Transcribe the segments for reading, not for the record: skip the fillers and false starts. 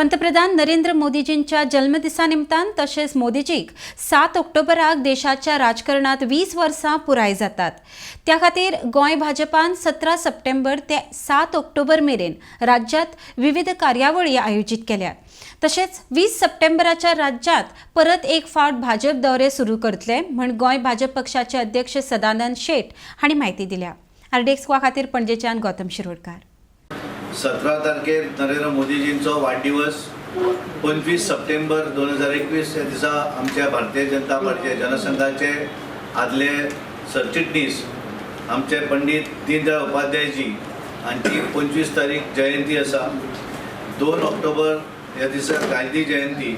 पंतप्रधान नरेंद्र मोदीजींच्या जल्मदिसा निमतान तशेंच मोदीजीक 7 ऑक्टोबराक देशाच्या राजकारणात 20 वर्सां पुराय जातात. त्या खातीर गोंय भाजपान 17 सप्टेंबर ते 7 ऑक्टोबर मेरेन राज्यात विविध कार्यावळी आयोजीत केल्यात. तशेंच 20 सप्टेंबराच्या राज्यात परत एक फावट भाजप दौरे सुरू करतले म्हण गोंय भाजप पक्षाचे अध्यक्ष सदानंद शेट हांणी म्हायती दिल्या. आरडीएक्स खातीर पणजेच्यान गौतम शिरोडकार. 17 तारखेर नरेंद्र मोदीजींचो वाडदिवस. 25 सप्टेंबर 2021 ह्या दिसा आमच्या भारतीय जनता पार्टीच्या जनसंघाचे आदले सरचिटणीस आमचे पंडीत दीनदयाळ उपाध्यायजी हांची 25 तारीख जयंती आसा. 2 ऑक्टोबर ह्या दिसा गांधी जयंती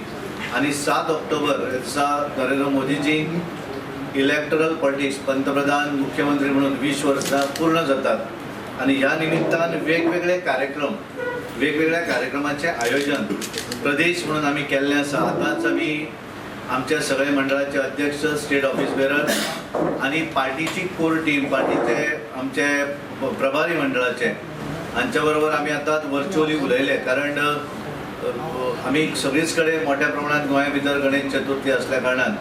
आनी 7 ऑक्टोबर ह्या दिसा नरेंद्र मोदीजी इलेक्टरल पॉलिटिक्स, पंतप्रधान, मुख्यमंत्री म्हणून 20 वर्सां पूर्ण जातात आनी ह्या निमित्तान वेगवेगळे कार्यक्रम, वेगवेगळ्या कार्यक्रमाचें आयोजन प्रदेश म्हणून आमी केल्लें आसा. आतांच आमी आमच्या सगळे मंडळाचे अध्यक्ष, स्टेट ऑफिस बेरर आनी पार्टीची कोर टीम, पार्टीचे आमचे प्रभारी मंडळाचे हांच्या बरोबर आमी आतांच वर्च्युअली उलयले, कारण आमी सगळीच कडेन मोठ्या प्रमाणात गोंया भितर गणेश चतुर्थी असल्या कारणान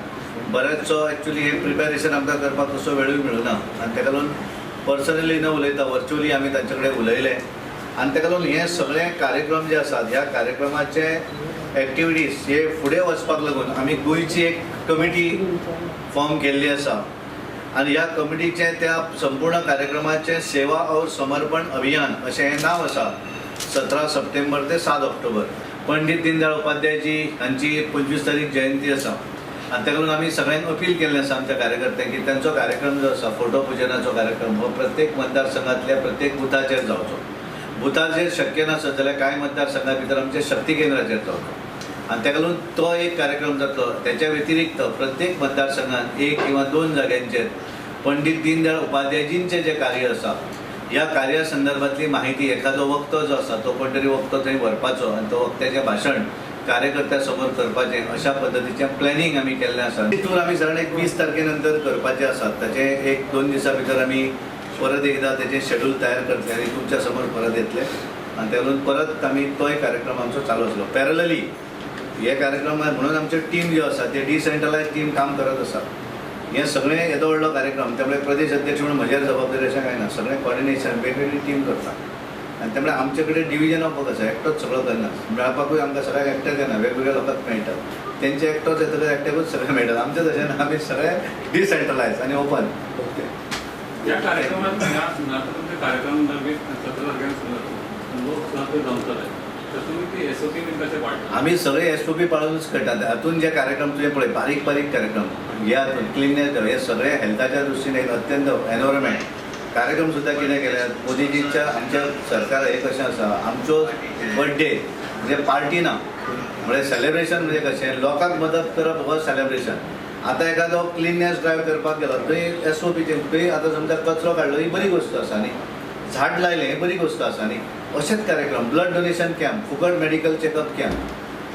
बरेचसो एक्चुली हे प्रिपेरेशन आमकां करपाक तसो वेळूय मेळुना आनी ताका लागून पर्सनली न उलयता वर्च्युअली आमी तांचे कडेन उलयले. आनी ताका लागून हे सगळे कार्यक्रम जे आसात, ह्या कार्यक्रमाचे एक्टिविटीज हे फुडें वचपाक लागून आमी गोंयची एक कमिटी फॉर्म केल्ली आसा आनी ह्या कमिटीचें त्या संपूर्ण कार्यक्रमाचें सेवा और समर्पण अभियान अशें हें नांव आसा. 17 सप्टेंबर ते 7 ऑक्टोबर पंडीत दीनदयाळ उपाध्यायजी हांची 25 तारीख जयंती आसा आनी ताका लागून आमी सगळ्यांक अपील केल्लें आसा आमच्या कार्यकर्त्यांक की तांचो कार्यक्रम जो आसा, फोटो पुजनाचो कार्यक्रम, हो प्रत्येक मतदारसंघातल्या प्रत्येक बुथाचेर जावचो. बुथाचेर शक्य नासत जाल्यार कांय मतदारसंघा भितर आमच्या शक्ती केंद्राचेर जावचो आनी ताका लागून तो एक कार्यक्रम जातलो. त्याच्या व्यतिरिक्त प्रत्येक मतदारसंघात एक किंवा दोन जाग्यांचेर पंडीत दीनदयाळ उपाध्यायजींचें जें कार्य आसा, ह्या कार्या संदर्भातली माहिती, एखादो वक्तो जो आसा तो कोण तरी वक्तो थंय व्हरपाचो आनी तो वक्त्याचें भाशण कार्यकर्त्या समोर करपाचें, अशा पद्दतीचें प्लॅनिंग आमी केल्लें आसा. तितून आमी सादारण एक 20 तारखे नंतर करपाचें आसा. ताचें एक दोन दिसां भितर आमी परत एकदां तेचें शेड्यूल तयार करतले आनी तुमच्या समोर परत येतले आनी ताका लागून परत आमी तोय कार्यक्रम आमचो चालू आसलो. पॅरलली हे कार्यक्रम म्हणून आमच्यो टीम ज्यो आसा ते डिसेंट्रलायज टीम काम करत आसा. हे सगळें येदो व्हडलो कार्यक्रम, त्यामुळे प्रदेश अध्यक्ष म्हणून म्हजेर जबाबदारी अशें कांय ना. सगळें कॉर्डिनेशन वेगवेगळी टीम करता आनी त्यामुळे आमचे कडेन डिविजन ऑफ वर्क आसा. एकटोच सगळो करना. मेळपाकूय आमकां सगळ्याक एकट्याक येना, वेगवेगळ्या लोकांक मेळटा. तेंचे एकटोच येतकच एकट्याकूच सगळें मेळटा. आमचें तशें ना, आमी सगळे डिसेंट्रलायज आनी ओपन. ओके. या कार्यक्रमात, ह्या आता तुमच्या कार्यक्रम दरम्यान 17 तारखेला लोक सुद्धा जमतले, तर तुम्ही ती एसओपी बीन कशें पाळटा? आमी सगळे एसओपी पाळूनच करतात. हातून जे कार्यक्रम तुवें पळय, बारीक बारीक कार्यक्रम हे हातून क्लिननेस हे सगळे हेल्थाच्या दृश्टीने एक अत्यंत एनवायरमेंट कार्यक्रम सुद्दां कितें केल्यात. मोदीजीच्या आमच्या सरकार हे कशें आसा, आमचो बर्थडे म्हणजे पार्टी ना, म्हणजे सेलिब्रेशन म्हणजे कशें लोकांक मदत करप हो सेलिब्रेशन. आतां एखादो क्लिननेस ड्रायव्ह करपाक गेलो थंय एसओपीचेर, थंय आतां समजा कचरो काडलो ही बरी गोश्ट आसा न्ही, झाड लायलें ही बरी गोश्ट आसा न्ही. अशेच कार्यक्रम, ब्लड डोनेशन कॅम्प, फुकट मेडिकल चॅकअप कॅम्प,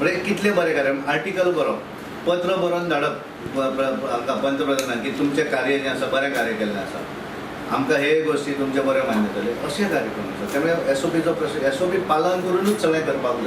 म्हणजे कितले बरे कार्यक्रम. आर्टिकल बरोवप, पत्र बरोवन धाडप हांकां पंतप्रधानांक की तुमचें कार्य जें आसा बरें कार्य केल्लें आसा, आमकां हे गोश्टी तुमचे बऱ्यो मान्य जाले, अशे कार्यक्रम आसा. त्यामुळे एसओपीचो प्रश्न, एसओपी पालन करुनूच सगळें करपाक जाय.